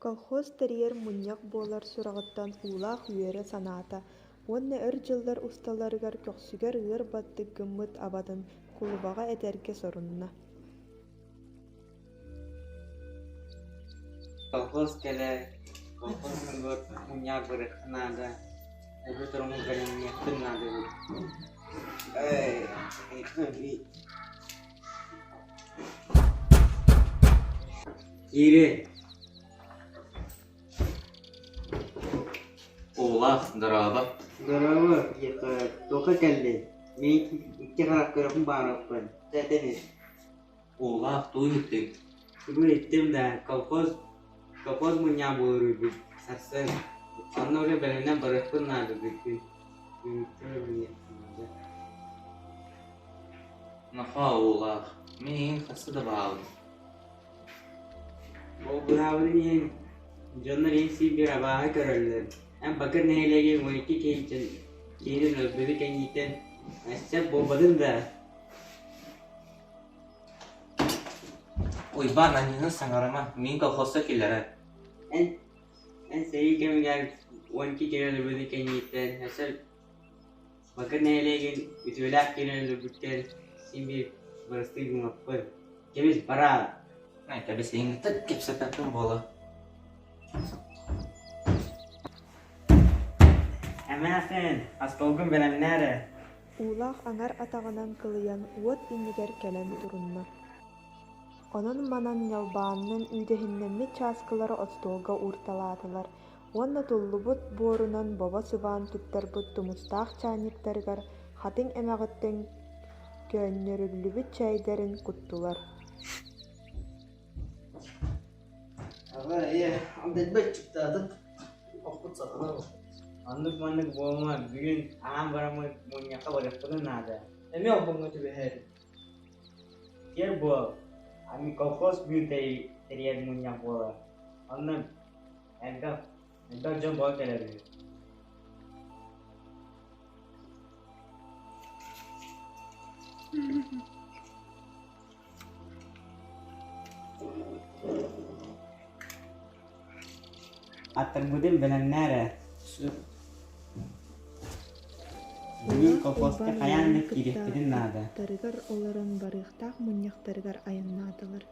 Колхоз тэрийэр мунньах буолар сураҕыттан Уулаах үөрэ санаата уонна өр дьыллар усталарыгар көхсүгэр ыар баттык гыммыт абатын кулубаҕа этэргэ сорунна Колхоз кэлэр, колхоз мунньар мунньах барыахха наада, эбэ торуму бэлэмниэхпин наада эбит. Киири Уулаах, дорообо. Дорообо, туохха кэллиҥ? Мин икки харах көрөхпүн баарыппын, этэн ис. Уулаах тугу иһиттиҥ? Тугу иһиттим да, колхоз колхоз мунньаҕа буолар үһү сарсын. Онно уже бэлэмнэн барыахпын наада бүгүн. Нохоо уулаах, мин эйигин хаста да баҕабын. Буолбунаабытын иһин дьоннор иһин сиирбэр абааһы көрөллөр. Эн Бакыр нэһилиэгин 12 киһи киһитин өлбүтү кэнниттэн өссө буолбатын да? Уйбаан анньыһын саҥарыма, миигин колхозка киллэрэр. Эн эн сэрии кэмигэр 12 киһи өлбүтү кэнниттэн өссө Бакыр нэһилиэгин үтүөлээх киһини өлөрбүттэр син биир бырастыы гыммаппын. Кэбис, бараа! Кэбис, эйигиттэн кэпсэппэппин буола. Эмээхсин, остуолгун бэлэмнээ эрэ. Уулаах аҥар атаҕынан кылыйан уот иннигэр кэлэн турунна. Онон-манан ньалбаанынан үүдэһиннэммит чааскылары остуолга уурталаатылар уонна туллубут буорунан бобо сыбаан туттарбыт тумустаах чаанньыктарыгар хатыҥ эмэҕиттэн көөнньөрүллүбүт чээйдэрин куттулар. Аҕа, ийэ, алдьарбай ыччыктаатык, оппут сатанар. Оннук-маннык буолума, бүгүн аһаан бараммыт мунньахха барыахпытын наада. Эмиэ албыҥҥа түбэһээри. Киэр буол, аны колхоз бүгүн тэрийэр мунньах буолар. Онно элбэх, элбэх дьон буолан кэлэр үһү. Аттарбытын бэлэмнээ эрэ. Бүгүн Уулаах колхозка Уйбаан хайаан уолун да кытта киириэхпитин наада. аттарыгар олорон барыахтаах мунньахтарыгар айаннаатылар.